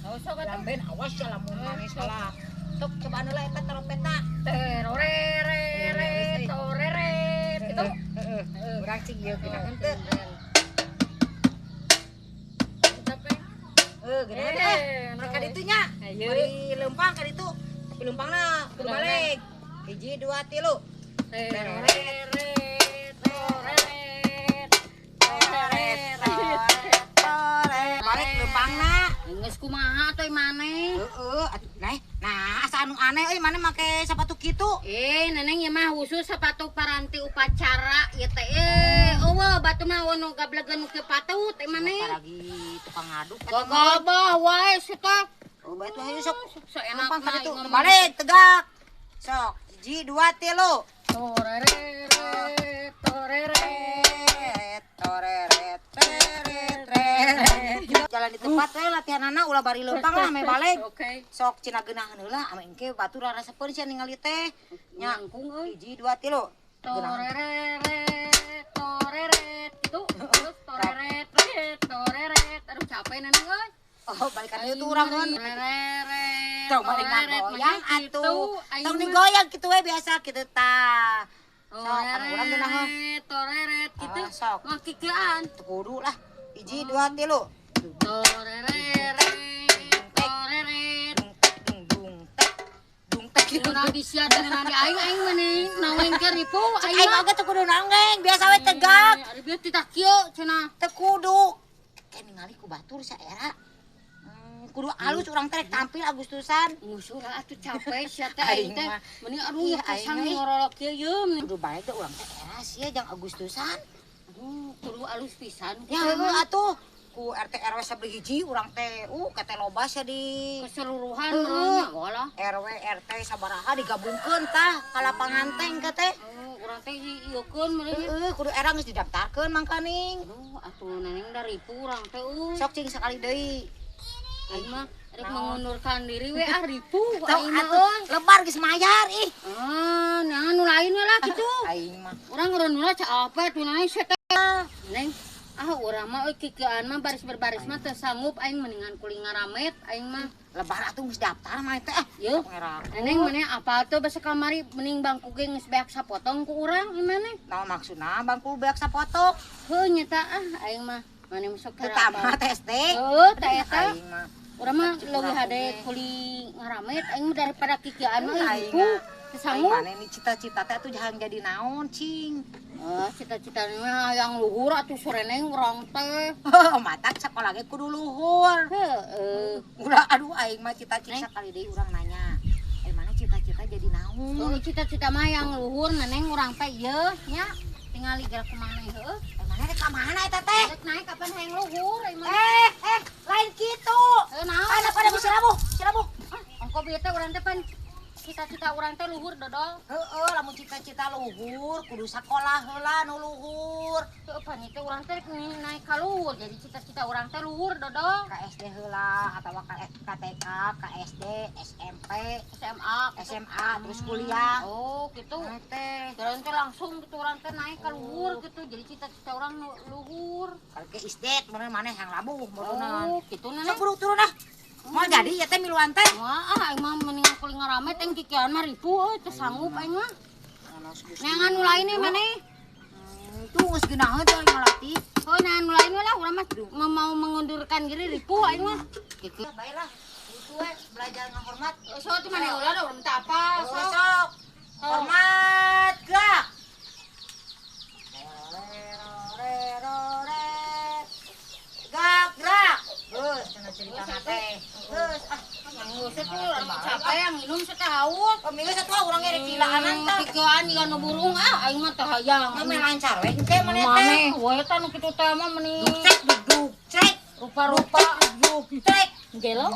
Oh, sok atuh. Lamben awas ya lamun maneh salah. Sok cobaan heula eta trompetna. Terorere torere gitu. Heeh. Urang cing ieu geunaheun teu? Tapi Heuh, geunaheun teh. Mereka ditu nya. Ayo. Bari leumpang ka ditu. Tapi leumpangna kudu balik. Hiji, dua, tilu. Terorere toreret toreret. Toreret. Balik leumpangna. Geus kumaha atuh maneh? Heeh, atuh nah, nah asa anu aneh euy maneh make sepatu kitu. Eh, neneng ieu mah khusus sepatu paranti upacara ieu teh. Eh, eueuh batu mah nu gablegeun nu kieu patut teh maneh. Apalagi tukang ngaduk eta mah. Gagabah wae si teh. Oh, bae tuh hayu sok. Seenak Lempang ka mah ditu. ngomong. Balik tegak. Sok, hiji, dua, tilu. Torere torere. Toreret, teret, teret. Jalan di tempat we latihanana ulah bari leumpang lah ame balik. Oke. Sok cina geunaheun heula ame engke batur rarasepeun sia ningali teh. Nya, Nyangkung euy. hiji, dua, tilu. Torere toreret gitu. Terus toreret toreret. Aduh capek neneng euy. Oh, balik ka dieu tuh urang kan. Torere. Tong balik goyang atuh. Tong digoyang kitu we biasa kitu tah. Sok, anu urang geunaheun. Toreret toreret gitu. Ah, sok. Mah kikian. Teu kudu lah. Hiji, dua, tilu. Torere toreret. Dung tek dung dung tek. Dung tek. Dengan di sia dengan di aing aing maneh naweng ke ripu Cek aing aing mah. oge teu kudu nonggeng, biasa we tegak. Ari bieu titah kieu cenah. Teu kudu. Kayak ningali ku batur saera. Kudu alus urang teh rek tampil Agustusan. Geus urang atuh capek sia teh aing Aing teh. mah. Mending aduh Ih, ya aing pisan mah. ngorolok kieu ye. Kudu bae teh urang teh era sia jang Agustusan. Aduh, kudu alus pisan. Ya heueuh atuh. Ku RT RW sabli hiji urang teh kete loba sia di Keseluruhan Heeh. urang mah lah. RW RT sabaraha digabungkeun tah ka lapangan teh engke teh. Oh, urang teh ieukeun meureun. Heeh, kudu era geus didaftarkeun mangkaning. Aduh, atuh neneng da ripu urang teh euy. Sok cing sakali deui. Aing mah rek mengundurkan diri we ah ripu Tong aing mah atuh euy. lebar geus mayar ih. Ah, nah nu lain we lah kitu. Aing mah Urang ngeuneuh capek tuh naik sia teh. Neng, ah urang mah euy kikieuan mah baris berbaris mah teu sanggup aing mendingan kuli ngaramet aing mah. Lebar atuh geus daftar mah teh ah. Yeuh. Ngera. Neneng maneh apal teu basa kamari mending bangku ge geus beak sapotong ku urang ieu maneh. Naon maksudna bangku beak sapotong? Heuh nyata ah aing mah maneh masuk Teu tamat SD. Heuh teh eta. Aing mah. Urang mah leuwih hade kuli ngaramet aing mah daripada kikieuan mah Aing ripu. mah. Teu Aing sanggup. maneh nih cita-cita teh atuh jangan jadi naon cing. Ah, cita-citanya yang luhur atuh soreneng urang teh. Matak sekolah ge kudu luhur. Heeh. Ulah aduh aing mah cita-cita Neng. sakali deui urang nanya. Eh mana cita-cita jadi naon? Oh, cita-cita mah yang luhur neneng urang teh ieu nya. Tingali gerak kumaha heuh. Eh mana rek ka mana eta teh? Rek naik kapan hayang luhur aing mah. Eh, eh, lain kitu. Heuh naon? Pada pada bisa labuh, bisa labuh. Ongko bieu teh urang teh pan cita-cita urang teh luhur dodol. Heeh, lamun cita-cita luhur kudu sakolah heula nu luhur. Heuh pan itu urang teh rek naik ka luhur. Jadi cita-cita urang teh luhur dodol. Ka SD heula atawa ka ka TK, ka SD, SMP, SMA gitu. SMA, terus kuliah. Oh, gitu. Nah, teh. Urang teh langsung gitu urang teh naik ka luhur gitu. Jadi cita-cita urang luhur. Kalau ke isdet meureun maneh yang labuh meureunnan. Oh, gitu Sok neneng. buru turun ah. Moal jadi ya teh miluan teh. Wah, ah, aing mah mendingan kuli ngaramet aing kikieuan mah ripu euy teu sanggup aing mah. Neangan nu lain we maneh. Tuh geus geunaheun teh aing ngalatih. Oh, neangan nu lain we lah urang mah mau mengundurkan diri ripu aing mah. Gitu. Ya baiklah. Itu we belajar ngahormat. So tuh maneh ulah da urang teh apa Oh, sok. sok. Hormat gerak. Gerak, gerak. Geus cenah cerita teh. Geus ah. Geus tuh urang mah capek yang minum teh haus. Oh, minggu satu urang ge rek gilaan tah. Kikieuan jiga nu burung ah aing mah teu hayang. Mah lancar we engke maneh teh. Maneh we tah nu kitu teh mah meni Duk cek duk cek. rupa-rupa Duk cek. gelo.